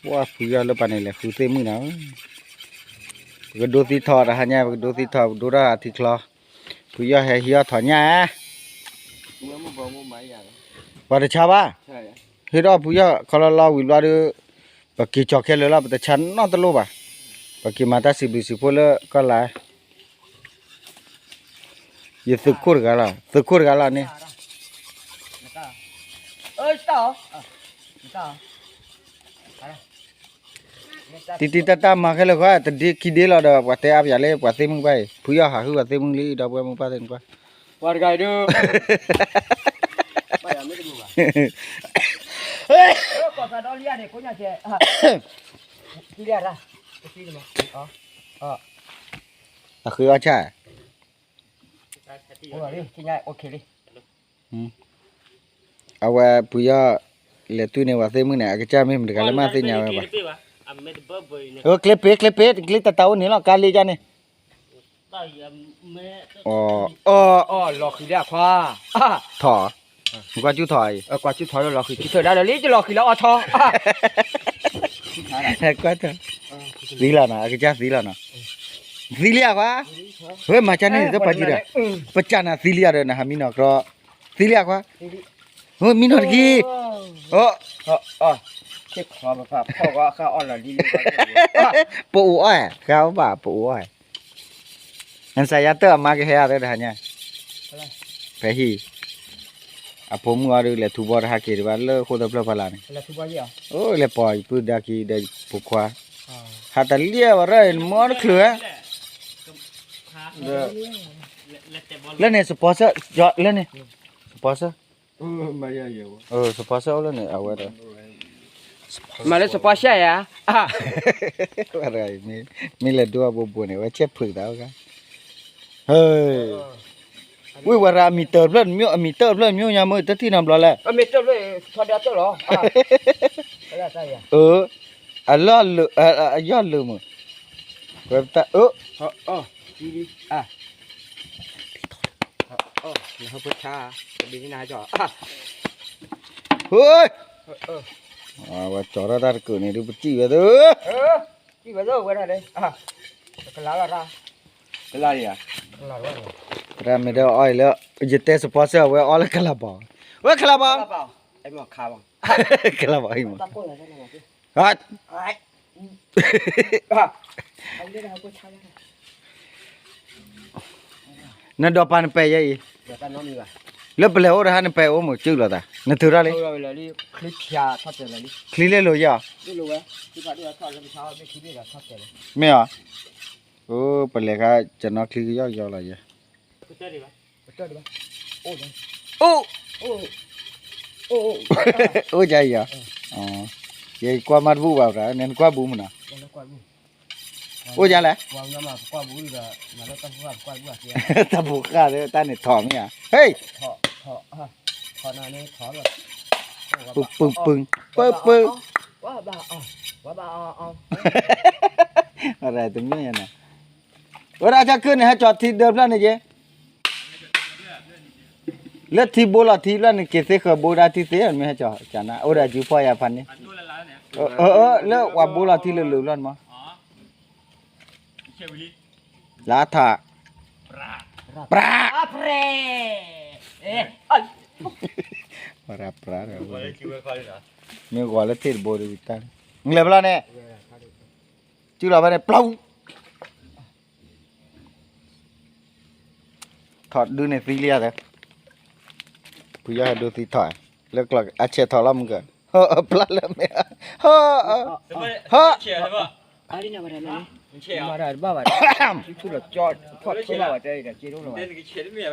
ပှၤဖုယီၢ်လၢပှၤန့ၣ်လဲၤဃုသ့ၣ်မုၣ်နၤ, ပကဒိသံထီၣ်တဟါညါ ပကဒိသံထီၣ် ပဒိထီၣ်အထံချီ, ဖုယီၢ်ဟဲဟံးအီၣ်ထီၣ်ညါ, ပှၤတဆါဘၣ်, ဟ့ၣ်ဒီးဖုယီၢ်ခီလီၤလီၤဝံၤဘျီဒီး, ပက့ၤကၠီၤခဲလၢာ်လီၤ ပတဆါနီတလိၣ်ဘၣ်, ပက့ၤမၤတၢ်စံးဘျုးစံးဖှိၣ်လၢကီၢ်လါ ယသုးခိၣ်တဂၤလီၤ သုးခိၣ်တဂၤလီၤန့ၣ်, တံတံတၢ်တၢ်မၤခဲလၢာ်ဃီ တဒ့ခံဒ့လီၤဒီး ပှၤတဲအါပယၤလၢပှၤသ့ၣ်မုၣ်ဘၣ်အံၤ ဖုယီၢ်ဟးဟုၣ်ပှၤသ့ၣ်မုၣ်လံ ဒီပုၢ်ဝဲၢ်မိၢ်ပၢ်သ့ၣ်နကွၢ်, ပှၤတဂၤအံၤဒုး အဃ့အီၣ်ဆၣ် အဝဲဖုယီၢ် လဲၤတွံၢ်န့ၢ်ပှၤသ့ၣ်မုၣ်န့ၣ် အကစၢ်မ့ၢ်မတၤတဂၤလၢမၤသ့ၣ်ညါဝဲဘၣ်, ကျ့ပ့ၤ ကျ့ပ့ၤ ကျ့တၢ်တၢ်အိၣ်န့ၣ်လီၤ ကါလ့ကၢ်န့ၣ်, အီ လီၤဃံၤလံအခွါ, ထီၣ်, ကွၢ်ကၠူထီၣ်အံၤ, ကွၢ်ကၠူထီၣ်လီၤဃံၤ ကၠူထီၣ်ဒၣ်လီၤလံ တလီၤဃံၤလီၤအီထီၣ် ကွၢ်ထီၣ်, သံလီၤနီၤ အကစၢ်သံလီၤနီၤ, သံလံအခွါ, ဝဲမၤကၢ်န့ၣ်တပာ်ကံဒီး, ပကၢ်နၤသံလံအဒီး နဟးမံနီၤကြီ, သံလံအခွါ, မံနီၤတက့ၢ်, ပအိၣ်အီၣ်, ဃါအီၣ်ဘၣ် ပအိၣ်အီၣ်, နစးယါတၢ်အမါကဟဲအသးတဟါညါ, ဖဲဟံၣ် အဖိမုၣ်အီၤဒုး လဲၤထူဘီတဟါက့ၤဒံးဘၣ် လၢဃိၣ်သၢဖျၢၣ်ဖီလာ်န့ၣ်, အိၣ်လဲၤပိာ်ယပုၢ်ဒါက့ၤဒီးဖိခွါ, ဟးတလံၣ်ဝဲရၣ် နမ့ၢ်တချုးဧါ, လၢန့ၣ် sponsor လၢန့ၣ်, sponsor, sponsor အိၣ်လၢန့ၣ် အဝဲဒီး မၤလၢsponsorယါ, မ့ၢ်လဲၤဒိအဘိဘိန့ၣ် ဝဲဆဲးဖုးသး, ဝ့ၢ်ဝဲရၣ် အမံၤတၢၢ်ဖျၢၣ်တမံၤ အမံၤတၢၢ်ဖျၢၣ်တမံၤညါမ့ၢ် တထံၣ်နီတဘျီလဲၣ်, အလီၢ်လၢာ် အယီၢ်လၢာ်မ့ၢ်, ဝဲတၢ်အၢ ဝဲကၠီၤထီၣ်တၢ်တကၢၢ်န့ၣ် ဒုးပစံၣ်ဝဲသၢ, သရၣ်မ့ၢ်ဒၢအီၣ်အံၤလၢ ယတဲsponsorဝဲအီၣ်လၢ ကလးဘီ, ဝဲကလးဘီ, ကလးဘီအံၤမး နဒီးပာ်နပဲာ်ယဲအံၤ, လၢပလဲၤအိၣ်တဟါနပဲာ်အိၣ်မ့ၢ်ကၠုၢ်လီၤသး နထုးထီၣ်လံ, ချံလဲၤလိာ်ယဲၢ်, မ့ၢ်အီၤ, အိၣ်ပလဲၤခါ ကနီချံကယီၢ်ကယီၢ်လီၤယဲၢ်, အိၣ်ယဲၢ်အံၤ, ယကွၢ်မးတဘူၣ်ဘၣ် နကွၢ်ဘူးမနုၤ, အိၣ်ယဲၢ်လဲၣ်, တၢ်ဖိဃၢ်လၢတၢ်န့ၣ်ထီၣ်မ့ၢ်ဧါ, ဟ့ၣ်, ပူၤပူၤပူၤ, ပၢပၢ, တမ့ၢ်, ဝဲဒၣ်ကၢ်န့ၣ် ဟဲကၠီၤထံဒၢဖျၢၣ်န့ၣ်က့ၤ လၢထံဘိလီၤထံဖျၢၣ်န့ၣ် က့ၤသ့ဃၢၤဘိဒၣ်ထံသ့ မ့ၢ်ဟဲကၠီၤ ကနၣ် အိၣ်ဒီးအစုဖီၣ်ယၤဖးန့ၣ်, လၢပှၤဘိလီၤထံလၢာ်လၢာ်ဖျၢၣ်န့ၣ်မး, လၢထး, ပြး, ပြး, ပြး, မ့ၢ်ဂီၤလၢထံၣ်တဘိဒီးတၢ်, နလဲၤဖဲလဲၣ်န့ၣ်, စုလီၤဖဲန့ၣ် ပျီ ထီၣ်ဒုးန့ၣ်သံလံဧါသၢ, ဖုယီၢ်ဟဲဒိသံထီၣ်, လၢကျီအဆဲးထီၣ်လီၤမုၢ်က, ပျီလၢမ့ၢ်, ဟၢ, ဟၢ, ဘၣ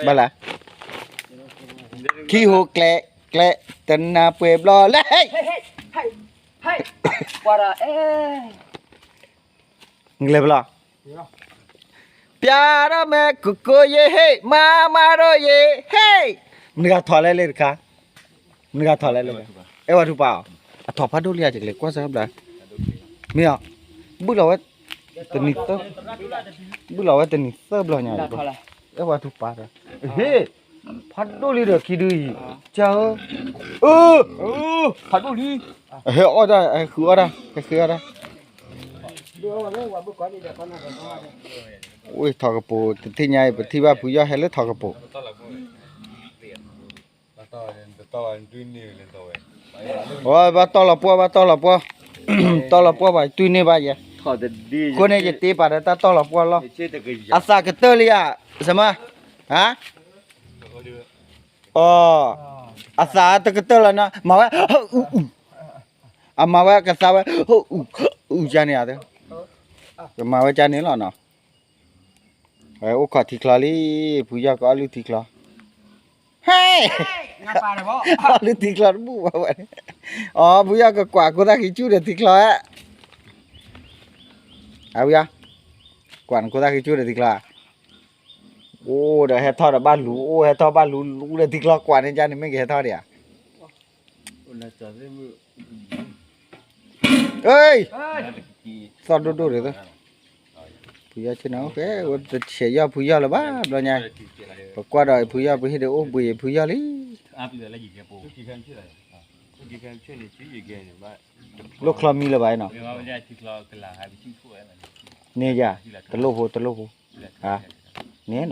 ်လဲၣ်, ခံဟိကျဲ, ကျဲ, တနၢ်ပှဲၤဘျီလဲၣ်, ဟဲ, နလဲၤဖဲလဲၣ် ပျးထီၣ်မဲာ်ကိးကိးယဲၢ်ဟ့ၣ်, မၤမၤထီၣ်ယဲၢ်ဟ့ၣ်, မနုၤဂၤထီၣ်လဲၣ်လၢတခါ, မနုၤဂၤထီၣ်လဲၣ်လၢ, အဲၣ်ဝဲထူပာ်အီၤ, အထီၣ်ဖးဒိၣ်လံဧါ ယကလဲၤကွၢ်စၢ်ဘျါ, မ့ၢ်အီၤ, ဘုၣ်လီၤဝဲ, တနံၤသၢ, ဘုၣ်လီၤဝဲတနံၤသၢဘျီညါ, အဲၣ်ဝဲထူပာ်ဒီး, ဟ့ၣ်, ဖးဒိၣ်လံဒီးခံဒုအံၤ, ကၢ်ဧၢ, ဖးဒိၣ်လံ, ဟဲအီၣ်တၢ် ဟဲဃုအီၣ်တၢ် ဟဲဃုအီၣ်တၢ်, ဝ့ၢ်ထီၣ်ကပိာ် တထံၣ်ညါအံၤ ပထံၣ်ဘၣ်ဖုယီၢ်ဟဲလၢထီၣ်ကပိာ်, အဘၣ်တီၢ်လီၤပှီၢ် ဘၣ်တီၢ်လီၤပှီၢ်, တီၢ်လီၤပှီၢ်ဘၣ် တွံၢ်န့ၢ်ဘၣ်ယဲ, အဃိန့ၣ် ယတ့ပာ်ဒီးတၢ်တီၢ်လီၤပှီၢ်လီၤ, အသးကတၢၢ်လံဧါ, စမါ, ဟါ, အီ, အသးတကတၢၢ်လီၤနီၤ မၤဝဲ အမၤဝဲကသါဝဲ, အူကန့ၣ်ဧါ, ကမၤဝဲကန့ၣ်လီၤနီၤ, ဝဲအိၣ်ခိးထံချီလံ, ဖုယီၢ်ကအီၣ်လုၢ်ထံချီ, ဟဲ, အီၣ်လုၢ်ထံချီတဘူၣ်ဘၣ်ဝဲ, အီ ဖုယီၢ်ကကွၢ်ခိၣ်သၣ်ဃံဆူၣ်ဒီးထံချီဧါ, အဝံၤ, ကွၢ်နခိၣ်သၣ်ဃံဆူၣ်ဒီးထံချီ, အိၣ်ဒီးဟဲထီၣ်ဒီးဘၣ်လူၤ အိၣ်ဟဲထီၣ်ဘၣ်လူၤလူၤဒီးထံချီကွၢ်န့ၣ်ကန့ၣ် မ့ၢ်ကဟဲထီၣ်ဒံးဧါ သီၣ်ဒိၣ်ဒိၣ်ဒီး, ဖုယီၢ်ဆ့ၣ်နီၤ ဖဲဝဲတဆဲးယီၢ်ဖုယီၢ်လၢၤဘၣ် ဘျီညါ, ပကွၢ်ဒီးဖုယီၢ်ပဟ့ၣ်ဒီးအိၣ်ဘှံးဖုယီၢ်လံ, လိၣ်ချီမံလၢၤဘၣ်နီၤ, န့ၣ်ယၤ, တလိၣ်ဖိ တလိၣ်ဖိ, န့ၣ်နီၤ, မ့ၢ်,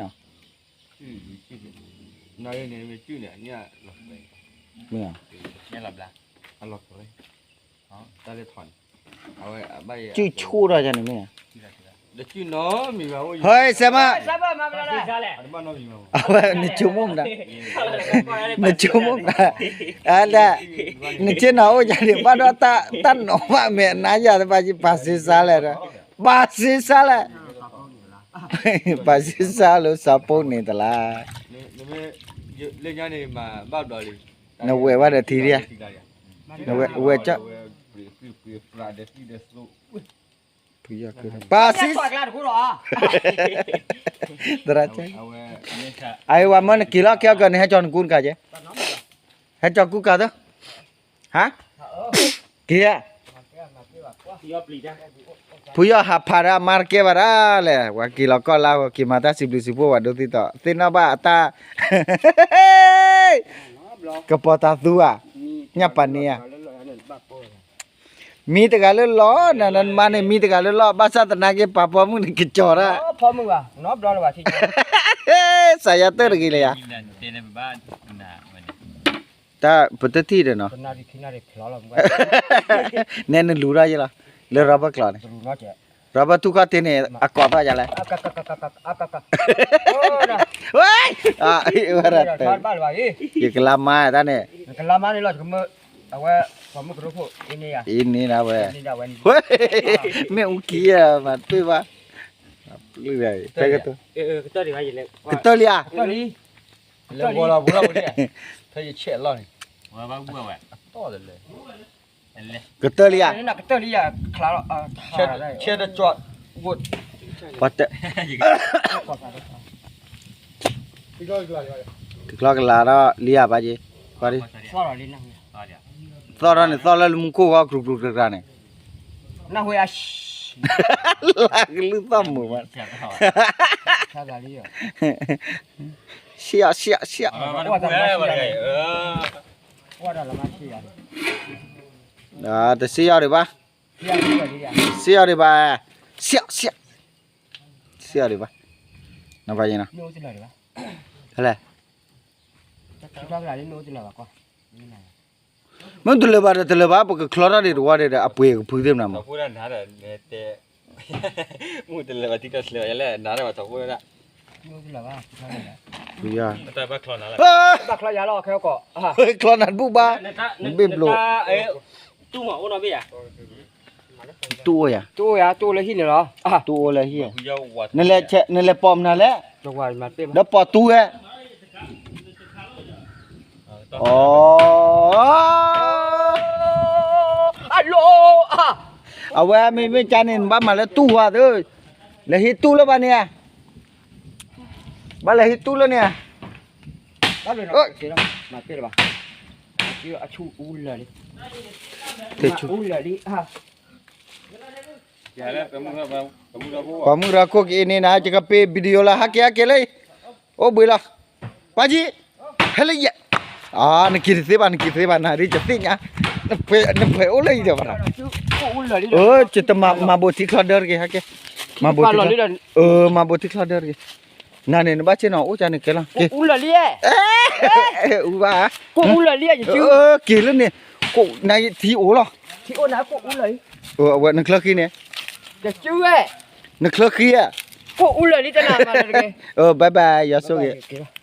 စုဆိၣ်ထီၣ်ယၤန့ၣ်မ့ၢ်, ဟဲစဲမး, အဝဲ နဆိကမိၣ်မတၤ, နဆိကမိၣ်မတၤ, အဒၣ်, နဆ့ၣ်နီၤအိၣ်ယၤန့ၣ် ဘၣ်ဒီးတၢ်နီၤဘၣ်မဲာ်နါယၤတဘၣ် ပာ်စ့စါလဲၣ်, ပာ်စ့စါလဲၣ်, ပာ်စ့စါလၢစးပိၢ်န့ၣ်တလါ, နဝဲၢ်ဘၣ်ဒီးထံဒံးဧါ, နဝဲၢ်, ပာ်စ့, သရၣ်, အဝဲမ့ၢ်နက့ၤလီၤကဲကီန့ၣ် ဟဲကၠီနကူတကးကဲ, ဟဲကၠီကူကးသၢ, ဟါ, က့ၤဧါ, ဖုယီၢ်ဟးဖးဒၣ် မါတကဲဘၣ်ဒၣ်လဲၣ်, ပှၤက့ၤလီၤကီၢ်လါ ပှၤက့ၤမၤတၢ်စံးဘျုးစံးဖှိၣ် ပှၤဒိသံသိး သ့ၣ်နီၣ်ဘၣ်အတၢ် ကပီၤတၤသူဧါ, ညၣ်ပာ်န့ၢ်ဧါ, မံတဂၤလၢလီၢ် နမါန့ၣ် မံတဂၤလၢလီၢ် ဘၣ်ဆၣ်သနာ်က့ ပာ်ဖီမုၢ်န့ၣ်ကကၠီၤတၢ်, စးယၤတၢၢ်တဂ့ၤလၢယၤ, တၢ်ပတထံၣ်ဒီးနီၤ, နဲနလူၤထီၣ်ယလီၤ, လၢ rubber ကျိာ်န့ၣ်, rubber ထူၣ်ခီၣ်ထံးန့ၣ် အကိးထီၣ်ယၤလဲၣ်, ဝဲ, ဝဲဒၣ်တၢ်, ယကလါမါတၢ်န့ၣ်, အဝဲပှၤမုၢ်ကရၢခိၣ်, အ့န့ၣ်ဒၣ်ဝဲ, မ့ၣ်အူကံဧါ မၤတပ့ၢ်ဘၣ်, ဖဲကတၢၢ်, ကတၢၢ်လံဧါ, ကတၢၢ်လံဧါ, ကတၢၢ်လံဧါ, ပှၤတဲ, ကချီကလာ်ဒီးလံဧါဘၣ်က့ၤ, သီၣ်ထီၣ်န့ၣ် သီၣ်လၢလၢမူခိၣ်ဂီၤ ကြူးကြူးကြူးကြူးန့ၣ်, လၢကလုၢ်သီၣ်မုာ်မး, စံၣ်အီၣ်စံၣ်အီၣ်စံၣ်အီၣ်, တစံၣ်အီၣ်ဒံးဘၣ်, စံၣ်အီၣ်ဒံးဘၣ်, စံၣ်အီၣ်စံၣ်, စံၣ်အီၣ်ဒံးဘၣ်, နဘၣ်ယဲနီၤ, ဟဲလဲၣ်, မ့ၢ်တလၢၤဘၣ်ဒီးတလၢၤဘၣ် ပကချီထီၣ်ဒံးတဝီဒံးဒီး အပှ့ၤကဖုသ့ၣ်မနုၤမး, မ့ၢ်တလၢၤဘၣ်ထံထီၣ်ဆှဲးလဲၣ် နၤဒီးပှၤထီၣ်ဖိဒၣ်, ချီနၤတဘူၣ်ဘၣ်, တူၢ်အိၣ်ယၤ, တူၢ်အိၣ်ယၤ, နလဲၤပိာ်မနုၤလဲၣ်, ဒီးပိာ်တူၢ်ဝဲ အီ, အဝဲမ့မ့ၢ်ကါန့ၣ် နဘၣ်မၤလၢတူၢ်ဝဲသ့, လဲၤဟံးတူၢ်လၢဘၣ်န့ၣ်ဧါ, ဘၣ်လဲၤဟံးတူၢ်လၢန့ၣ်ဧါ, ပှၤမုၢ်ရၤခိၣ်ကအ့န့ၣ်နၤ ယကပ့ၤ video လီၤ ဟးက့ၤဟးက့ၤလၢ, အိၣ်ဘှံးလီၤ, ပၢ်ကံ, ဟဲလၢယဲ, နက့ၤတသ့ဘၣ် နက့ၤတသ့ဘၣ် နၤဒ်ယသ့ၣ်ညါ နဖှဲးအိၣ်လၢအံၤဒီးဘၣ်နီၤ, အၢ ယတမၤဘိးထံချီဒၢတဂ့ၤ ဟဲက့ၤ, မၤဘိးထံချီ, အၢ မၤဘိးထံချီဒၢတဂ့ၤ, နၤန့ၣ် နဘၣ်ဆ့ၣ်နီၤအိၣ်ကန့ၣ်ကဲလီၤ, အူဘၣ်, က့ၤလၢန့ၣ်, နထံအိၣ်လီၤ, အဝဲနချၢဃံန့ၣ်, နချၢဃံဧါ, အၢ bye bye ယွၤဆိၣ်ဂ့ၤ